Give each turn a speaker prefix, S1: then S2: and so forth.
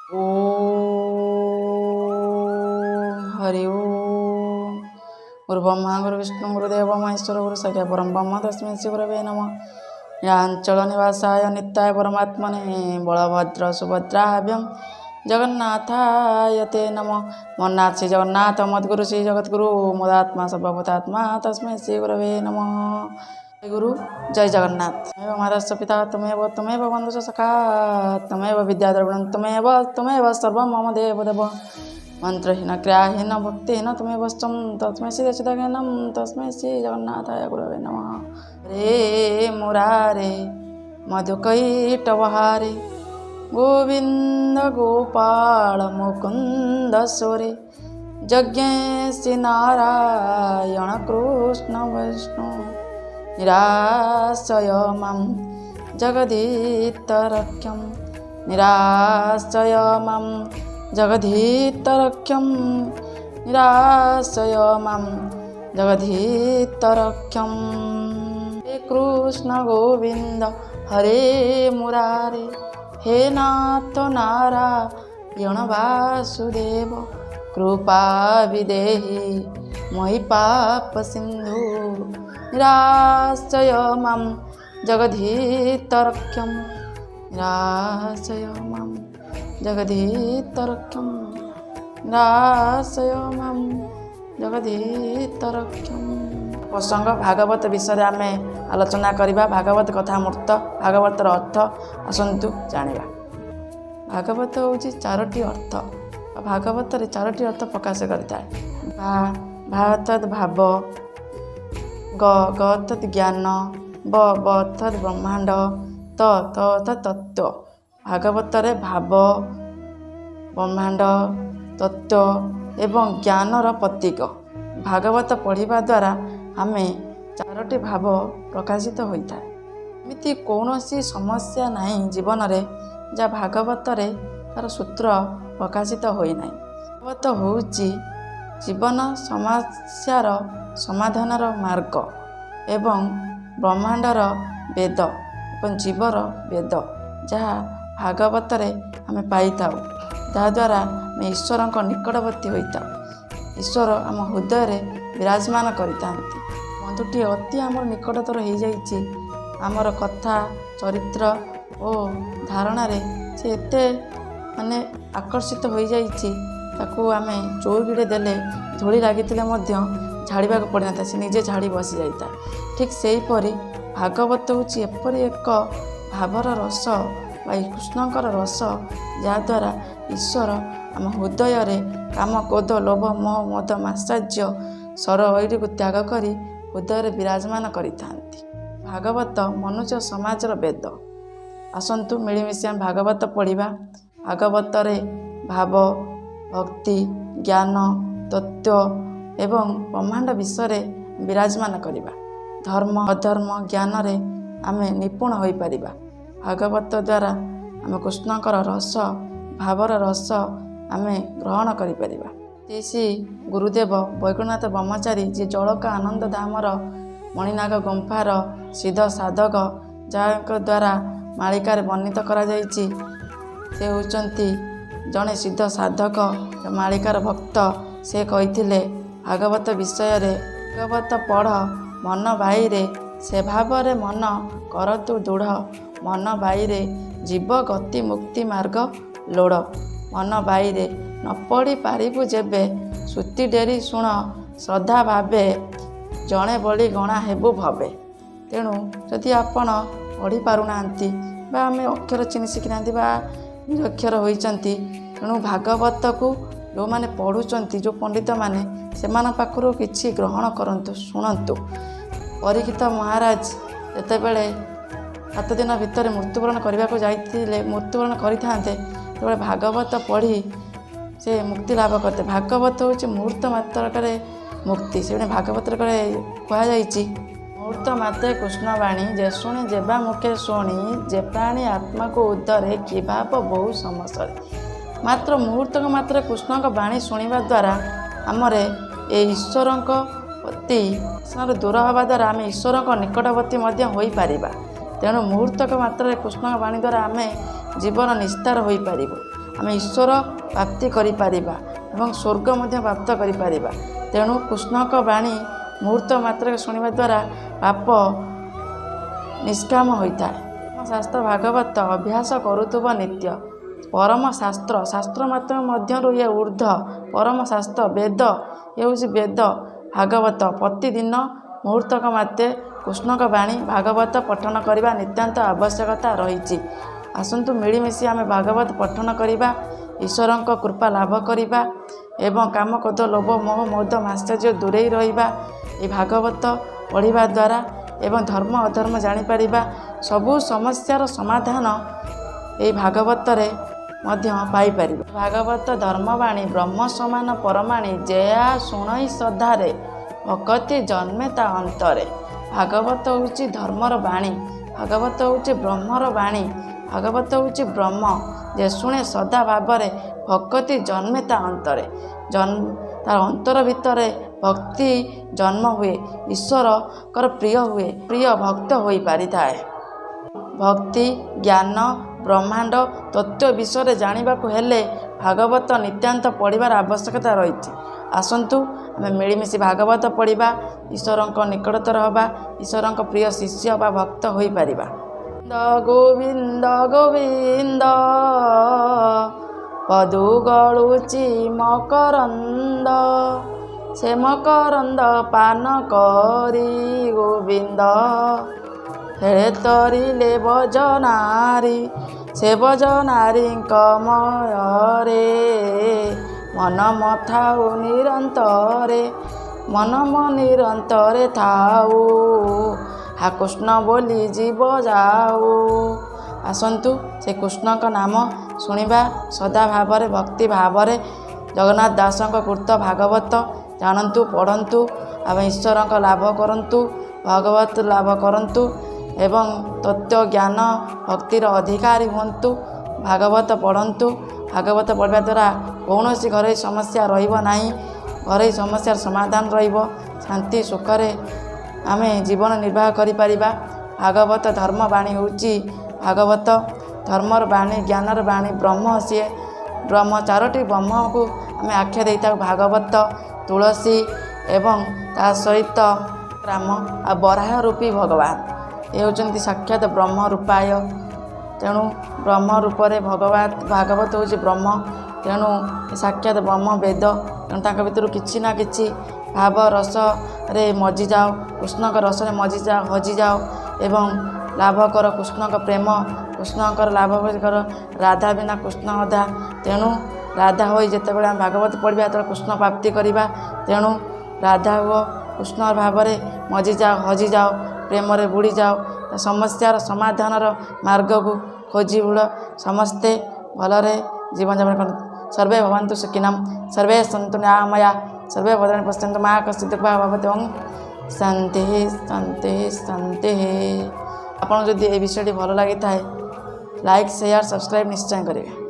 S1: ଓମ୍ ହରି ଓମ୍। ଗୁରୁ ବ୍ରହ୍ମା, ଗୁରୁ ବିଷ୍ଣୁ, ଗୁରୁଦେବ ମହେଶ୍ୱର, ଗୁରୁ ସାକ୍ଷାତ ପରମ ବ୍ରହ୍ମ, ତସ୍ମୈ ଶ୍ରୀ ଗୁରବେ ନମଃ। ନୀଳାଞ୍ଚଳ ନିବାସାୟ ନିତ୍ୟାୟ ପରମାତ୍ମନେ, ବଳଭଦ୍ର ସୁଭଦ୍ରାଭ୍ୟಂ ଜଗନ୍ନାଥାୟ ତେ ନମଃ। ମନ୍ନାଥ ଶ୍ରୀ ଜଗନ୍ନାଥ, ମଦ୍ଗୁରୁ ଶ୍ରୀ ଜଗଦ୍ଗୁରୁ, ମଦାତ୍ମା ସର୍ବଭୂତାତ୍ମା, ତସ୍ମୈ ଶ୍ରୀ ଗୁରବେ ନମଃ। ଗୁରୁ ଜୟ ଜଗନ୍ନାଥ। ତ୍ୱମେବ ମାତାଶ୍ଚ ପିତା ତ୍ୱମେବ, ତ୍ୱମେବ ବନ୍ଧୁଶ୍ଚ ସଖା ତ୍ୱମେବ, ବିଦ୍ୟା ଦ୍ରବିଣଂ ତ୍ୱମେବ, ତ୍ୱମେବ ସର୍ବଂ ମମ ଦେବ ଦେବ। ମନ୍ତ୍ରହୀନ କ୍ରିୟାହୀନ ଭକ୍ତିହୀନ ତ୍ୱମେବଶ୍ଚ, ତସ୍ମୈ ଶ୍ରୀ ଅଚ୍ୟୁତାଜ୍ଞାନಂ, ତସ୍ମୈ ଶ୍ରୀ ଜଗନ୍ନାଥାୟ ଗୁରବେ ନମଃ। ରେ ମୁରାରେ ମଧୁକୈଟବହାରେ, ଗୋବିନ୍ଦ ଗୋପାଳ ମୁକୁନ୍ଦ ସୁରେ, ଯଜ୍ଞେଶୀ ନାରାୟଣ କୃଷ୍ଣ ବିଷ୍ଣୁ, ନିରାଶୟ ମାಂ ଜଗଦୀତରକ୍ଷಂ, ନିରାଶୟ ମାಂ ଜଗଦୀତରକ୍ଷಂ, ନିରାଶୟ ମାಂ ଜଗଦୀତରକ୍ଷಂ। ହେ କୃଷ୍ଣ ଗୋବିନ୍ଦ ହରେ ମୁରାରେ, ହେ ନାଥ ନାରାୟଣ ବାସୁଦେବ, କୃପା ବିଦେହି ମୟି ପାପ ସିନ୍ଧୁ, ନିରାଶୟ ମାಂ ଜଗଦୀତରକ୍ଷಂ, ନିରାଶୟ ମାಂ ଜଗଦୀତରକ୍ଷಂ, ନିରାଶୟ ମାಂ ଜଗଦୀତରକ୍ଷಂ। ପ୍ରସଙ୍ଗ ଭାଗବତ ବିଷୟରେ ଆମେ ଆଲୋଚନା କରିବା। ଭାଗବତ କଥାମୃତ, ଭାଗବତର ଅର୍ଥ ଆସନ୍ତୁ ଜାଣିବା। ଭାଗବତ ହେଉଛି ଚାରୋଟି ଅର୍ଥ। ଭାଗବତରେ ଚାରୋଟି ଅର୍ଥ ପ୍ରକାଶ କରିଥାଏ। ଭା, ଭା ଅର୍ଥାତ୍ ଭାବ, ଗ, ଗ ଅର୍ଥାତ୍ ଜ୍ଞାନ, ବ, ବ ଅର୍ଥାତ୍ ବ୍ରହ୍ମାଣ୍ଡ, ତ, ତ ଅର୍ଥାତ୍ ତତ୍ତ୍ୱ। ଭାଗବତରେ ଭାବ, ବ୍ରହ୍ମାଣ୍ଡ, ତତ୍ତ୍ୱ ଏବଂ ଜ୍ଞାନର ପ୍ରତୀକ। ଭାଗବତ ପଢ଼ିବା ଦ୍ୱାରା ଆମେ ଚାରୋଟି ଭାବ ପ୍ରକାଶିତ ହୋଇଥାଏ। ଏମିତି କୌଣସି ସମସ୍ୟା ନାହିଁ ଜୀବନରେ, ଯାହା ଭାଗବତରେ ତା'ର ସୂତ୍ର ପ୍ରକାଶିତ ହୋଇନାହିଁ। ଭାଗବତ ହେଉଛି ଜୀବନ ସମସ୍ୟାର ସମାଧାନର ମାର୍ଗ ଏବଂ ବ୍ରହ୍ମାଣ୍ଡର ବେଦ ଏବଂ ଜୀବର ବେଦ, ଯାହା ଭାଗବତରେ ଆମେ ପାଇଥାଉ, ଯାହାଦ୍ୱାରା ଆମେ ଈଶ୍ୱରଙ୍କ ନିକଟବର୍ତ୍ତୀ ହୋଇଥାଉ। ଈଶ୍ୱର ଆମ ହୃଦୟରେ ବିରାଜମାନ କରିଥାନ୍ତି। ବନ୍ଧୁଟିଏ ଅତି ଆମର ନିକଟତର ହେଇଯାଇଛି, ଆମର କଥା, ଚରିତ୍ର ଓ ଧାରଣାରେ ସେ ଏତେ ମାନେ ଆକର୍ଷିତ ହୋଇଯାଇଛି, ତାକୁ ଆମେ ଚଉକିରେ ଦେଲେ ଧୂଳି ଲାଗିଥିଲେ ମଧ୍ୟ ଝାଡ଼ିବାକୁ ପଡ଼ିନଥାଏ, ସେ ନିଜେ ଝାଡ଼ି ବସି ଯାଇଥାଏ। ଠିକ୍ ସେହିପରି ଭାଗବତ ହେଉଛି ଏପରି ଏକ ଭାବର ରସ ବା କୃଷ୍ଣଙ୍କର ରସ, ଯାହାଦ୍ୱାରା ଈଶ୍ୱର ଆମ ହୃଦୟରେ କାମ, କ୍ରୋଧ, ଲୋଭ, ମୋହ, ମଦ, ମାତ୍ସର୍ଯ୍ୟ, ସର ଐରିକୁ ତ୍ୟାଗ କରି ହୃଦୟରେ ବିରାଜମାନ କରିଥାନ୍ତି। ଭାଗବତ ମନୁଷ୍ୟ ସମାଜର ବେଦ। ଆସନ୍ତୁ ମିଳିମିଶି ଆମେ ଭାଗବତ ପଢ଼ିବା। ଭାଗବତରେ ଭାବ, ଭକ୍ତି, ଜ୍ଞାନ, ତତ୍ତ୍ୱ ଏବଂ ବ୍ରହ୍ମାଣ୍ଡ ବିଷୟରେ ବିରାଜମାନ କରିବା। ଧର୍ମ ଅଧର୍ମ ଜ୍ଞାନରେ ଆମେ ନିପୁଣ ହୋଇପାରିବା। ଭାଗବତ ଦ୍ୱାରା ଆମେ କୃଷ୍ଣଙ୍କର ରସ, ଭାବର ରସ ଆମେ ଗ୍ରହଣ କରିପାରିବା। ଶ୍ରୀ ଶ୍ରୀ ଗୁରୁଦେବ ବୈକୁଣ୍ଠନାଥ ବ୍ରହ୍ମଚାରୀ, ଯିଏ ଜଳକା ଆନନ୍ଦ ଧାମର ମଣିନାଗ ଗୁମ୍ଫାର ସିଦ୍ଧ ସାଧକ, ଯାହାଙ୍କ ଦ୍ୱାରା ମାଳିକାରେ ବର୍ଣ୍ଣିତ କରାଯାଇଛି, ସେ ହେଉଛନ୍ତି ଜଣେ ସିଦ୍ଧ ସାଧକ, ମାଳିକାର ଭକ୍ତ। ସେ କହିଥିଲେ ଭାଗବତ ବିଷୟରେ, ଭାଗବତ ପଢ଼ ମନ ବାଇରେ, ସେ ଭାବରେ ମନ କର ତୁ ଦୃଢ଼, ମନ ବାଇରେ ଜୀବ ଗତି ମୁକ୍ତି ମାର୍ଗ ଲୋଡ଼। ମନ ବାଇରେ ନ ପଢ଼ି ପାରିବୁ ଯେବେ, ଶ୍ରୁତି ଡେରି ଶୁଣ ଶ୍ରଦ୍ଧା ଭାବେ, ଜଣେ ବଳି ଗଣା ହେବୁ ଭବେ। ତେଣୁ ଯଦି ଆପଣ ପଢ଼ି ପାରୁନାହାନ୍ତି ବା ଆମେ ଅକ୍ଷର ଚିହ୍ନି ଶିଖିନାହାନ୍ତି ବା ନିରକ୍ଷର ହୋଇଛନ୍ତି, ତେଣୁ ଭାଗବତକୁ ଯେଉଁମାନେ ପଢ଼ୁଛନ୍ତି, ଯେଉଁ ପଣ୍ଡିତମାନେ, ସେମାନଙ୍କ ପାଖରୁ କିଛି ଗ୍ରହଣ କରନ୍ତୁ, ଶୁଣନ୍ତୁ। ପରୀକ୍ଷିତ ମହାରାଜ ଯେତେବେଳେ 7 ଦିନ ଭିତରେ ମୃତ୍ୟୁବରଣ କରିବାକୁ ଯାଇଥିଲେ, ମୃତ୍ୟୁବରଣ କରିଥାନ୍ତେ, ସେତେବେଳେ ଭାଗବତ ପଢ଼ି ସେ ମୁକ୍ତି ଲାଭ କରିଥିଲେ। ଭାଗବତ ହେଉଛି ମୁହୂର୍ତ୍ତ ମାତ୍ରକରେ ମୁକ୍ତି। ସେଠି ଭାଗବତରେ କୁହାଯାଇଛି, ମୁହୂର୍ତ୍ତ ମାତ୍ରେ କୃଷ୍ଣ ବାଣୀ ଯେ ଶୁଣେ ଯେବା ମୁଖେ ଶୁଣି, ଯେ ପ୍ରାଣୀ ଆତ୍ମାକୁ ଉଦ୍ଧରେ, କି ଭାବ ବହୁ ସମସ୍ୟରେ। ମାତ୍ର ମୁହୂର୍ତ୍ତକ ମାତ୍ରେ କୃଷ୍ଣଙ୍କ ବାଣୀ ଶୁଣିବା ଦ୍ୱାରା ଆମର ଏ ଈଶ୍ୱରଙ୍କ ପ୍ରତି ଦୂର ହେବା ଦ୍ୱାରା ଆମେ ଈଶ୍ୱରଙ୍କ ନିକଟବର୍ତ୍ତୀ ମଧ୍ୟ ହୋଇପାରିବା। ତେଣୁ ମୁହୂର୍ତ୍ତକ ମାତ୍ରରେ କୃଷ୍ଣଙ୍କ ବାଣୀ ଦ୍ୱାରା ଆମେ ଜୀବନ ନିସ୍ତାର ହୋଇପାରିବୁ। ଆମେ ଈଶ୍ୱର ପ୍ରାପ୍ତି କରିପାରିବା ଏବଂ ସ୍ୱର୍ଗ ମଧ୍ୟ ପ୍ରାପ୍ତ କରିପାରିବା। ତେଣୁ କୃଷ୍ଣଙ୍କ ବାଣୀ ମୁହୂର୍ତ୍ତ ମାତ୍ରକେ ଶୁଣିବା ଦ୍ୱାରା ପାପ ନିଷ୍କାମ ହୋଇଥାଏ। ଶାସ୍ତ୍ର ଭାଗବତ ଅଭ୍ୟାସ କରୁଥିବ ନିତ୍ୟ। ପରମ ଶାସ୍ତ୍ର, ଶାସ୍ତ୍ର ମାତ୍ର ମଧ୍ୟରୁ ଇଏ ଉର୍ଦ୍ଧ୍ୱ ପରମ ଶାସ୍ତ୍ର ବେଦ। ଇଏ ହେଉଛି ବେଦ ଭାଗବତ। ପ୍ରତିଦିନ ମୁହୂର୍ତ୍ତକ ମାତ୍ରେ କୃଷ୍ଣଙ୍କ ବାଣୀ ଭାଗବତ ପଠନ କରିବା ନିତାନ୍ତ ଆବଶ୍ୟକତା ରହିଛି। ଆସନ୍ତୁ ମିଳିମିଶି ଆମେ ଭାଗବତ ପଠନ କରିବା, ଈଶ୍ୱରଙ୍କ କୃପା ଲାଭ କରିବା ଏବଂ କାମ, କ୍ରୋଧ, ଲୋଭ, ମୋହ, ମଦ, ମାତ୍ସର୍ଯ୍ୟ ଦୂରେଇ ରହିବା ଏହି ଭାଗବତ ପଢ଼ିବା ଦ୍ୱାରା ଏବଂ ଧର୍ମ ଅଧର୍ମ ଜାଣିପାରିବା। ସବୁ ସମସ୍ୟାର ସମାଧାନ ଏହି ଭାଗବତରେ ମଧ୍ୟ ପାଇପାରିବା। ଭାଗବତ ଧର୍ମବାଣୀ ବ୍ରହ୍ମ ସମାନ ପରମାଣୀ, ଯେଆ ଶୁଣଇ ଶ୍ରଦ୍ଧାରେ ଭକତି ଜନ୍ମେ ତା ଅନ୍ତରେ। ଭାଗବତ ହେଉଛି ଧର୍ମର ବାଣୀ, ଭାଗବତ ହେଉଛି ବ୍ରହ୍ମର ବାଣୀ, ଭାଗବତ ହେଉଛି ବ୍ରହ୍ମ। ଯେ ଶୁଣେ ସଦା ଭାବରେ ଭକତି ଜନ୍ମେ ତା ଅନ୍ତରେ, ତାର ଅନ୍ତର ଭିତରେ ଭକ୍ତି ଜନ୍ମ ହୁଏ, ଈଶ୍ୱରଙ୍କର ପ୍ରିୟ ହୁଏ, ପ୍ରିୟ ଭକ୍ତ ହୋଇପାରିଥାଏ। ଭକ୍ତି, ଜ୍ଞାନ, ବ୍ରହ୍ମାଣ୍ଡ ତତ୍ତ୍ୱ ବିଷୟରେ ଜାଣିବାକୁ ହେଲେ ଭାଗବତ ନିତାନ୍ତ ପଢ଼ିବାର ଆବଶ୍ୟକତା ରହିଛି। ଆସନ୍ତୁ ଆମେ ମିଳିମିଶି ଭାଗବତ ପଢ଼ିବା, ଈଶ୍ୱରଙ୍କ ନିକଟତର ହେବା, ଈଶ୍ୱରଙ୍କ ପ୍ରିୟ ଶିଷ୍ୟ ବା ଭକ୍ତ ହୋଇପାରିବା। ଗୋବିନ୍ଦ ଗୋବିନ୍ଦ ପଦୁ ଗଳୁଛି ମକରନ୍ଦ, ସେ ମକରନ୍ଦ ପାନ କରି ଗୋବିନ୍ଦ ହେଳେ ତରିଲେ ବଜନାରୀ, ସେ ବଜନାରୀଙ୍କ ମୟରେ ମନ ମଥାଉ ନିରନ୍ତରେ, ମନ ନିରନ୍ତରେ ଥାଉ, ହା କୃଷ୍ଣ ବୋଲି ଜୀବ ଯାଉ। ଆସନ୍ତୁ ସେ କୃଷ୍ଣଙ୍କ ନାମ ଶୁଣିବା ସଦା ଭାବରେ, ଭକ୍ତି ଭାବରେ। ଜଗନ୍ନାଥ ଦାସଙ୍କ କୃତ ଭାଗବତ ଜାଣନ୍ତୁ, ପଢ଼ନ୍ତୁ ଏବଂ ଈଶ୍ୱରଙ୍କ ଲାଭ କରନ୍ତୁ, ଭଗବତ ଲାଭ କରନ୍ତୁ ଏବଂ ତତ୍ତ୍ୱ ଜ୍ଞାନ ଭକ୍ତିର ଅଧିକାରୀ ହୁଅନ୍ତୁ। ଭାଗବତ ପଢ଼ନ୍ତୁ। ଭାଗବତ ପଢ଼ିବା ଦ୍ୱାରା କୌଣସି ଘରୋଇ ସମସ୍ୟା ରହିବ ନାହିଁ, ଘରୋଇ ସମସ୍ୟାର ସମାଧାନ ରହିବ, ଶାନ୍ତି ସୁଖରେ ଆମେ ଜୀବନ ନିର୍ବାହ କରିପାରିବା। ଭାଗବତ ଧର୍ମ ବାଣୀ ହେଉଛି ଭାଗବତ ଧର୍ମର ବାଣୀ, ଜ୍ଞାନର ବାଣୀ, ବ୍ରହ୍ମ ସିଏ ବ୍ରହ୍ମ। ଚାରୋଟି ବ୍ରହ୍ମକୁ ଆମେ ଆଖ୍ୟା ଦେଇଥାଉ, ଭାଗବତ, ତୁଳସୀ ଏବଂ ତା ସହିତ ରାମ ଆଉ ବରାହ ରୂପୀ ଭଗବାନ। ଏ ହେଉଛନ୍ତି ସାକ୍ଷାତ ବ୍ରହ୍ମ ରୂପାୟ। ତେଣୁ ବ୍ରହ୍ମ ରୂପରେ ଭଗବାନ, ଭାଗବତ ହେଉଛି ବ୍ରହ୍ମ। ତେଣୁ ସାକ୍ଷାତ ବ୍ରହ୍ମ ବେଦ। ତେଣୁ ତାଙ୍କ ଭିତରୁ କିଛି ନା କିଛି ଭାବ ରସରେ ମଜିଯାଅ, କୃଷ୍ଣଙ୍କ ରସରେ ମଜିଯାଅ, ହଜିଯାଅ ଏବଂ ଲାଭ କର କୃଷ୍ଣଙ୍କ ପ୍ରେମ, କୃଷ୍ଣଙ୍କର ଲାଭ କର। ରାଧା ବିନା କୃଷ୍ଣ ଅଧା। ତେଣୁ ରାଧା ହୋଇ ଯେତେବେଳେ ଆମେ ଭାଗବତ ପଢ଼ିବା, ସେତେବେଳେ କୃଷ୍ଣ ପ୍ରାପ୍ତି କରିବା। ତେଣୁ ରାଧା ହୁଅ, କୃଷ୍ଣ ଭାବରେ ମଜିଯାଅ, ହଜିଯାଅ, ପ୍ରେମରେ ବୁଡ଼ିଯାଅ, ସମସ୍ୟାର ସମାଧାନର ମାର୍ଗକୁ ଖୋଜି ବୁଲ। ସମସ୍ତେ ଭଲରେ ଜୀବନଯାପନ କରନ୍ତୁ। ସର୍ବେ ଭବନ୍ତୁ ସୁଖିନଃ, ସର୍ବେ ସନ୍ତୁ ନିରାମୟା, ସର୍ବେ ଭଦ୍ରାଣୀ ପଶ୍ୟନ୍ତୁ ମା କଶ୍ଚିତ୍ ଦୁଃଖ ଭବତୁ। ଓଁ ଶାନ୍ତି ଶାନ୍ତି ଶାନ୍ତି। ଆପଣଙ୍କୁ ଯଦି ଏ ବିଷୟଟି ଭଲ ଲାଗିଥାଏ, ଲାଇକ୍, ସେୟାର, ସବସ୍କ୍ରାଇବ୍ ନିଶ୍ଚୟ କରିବେ।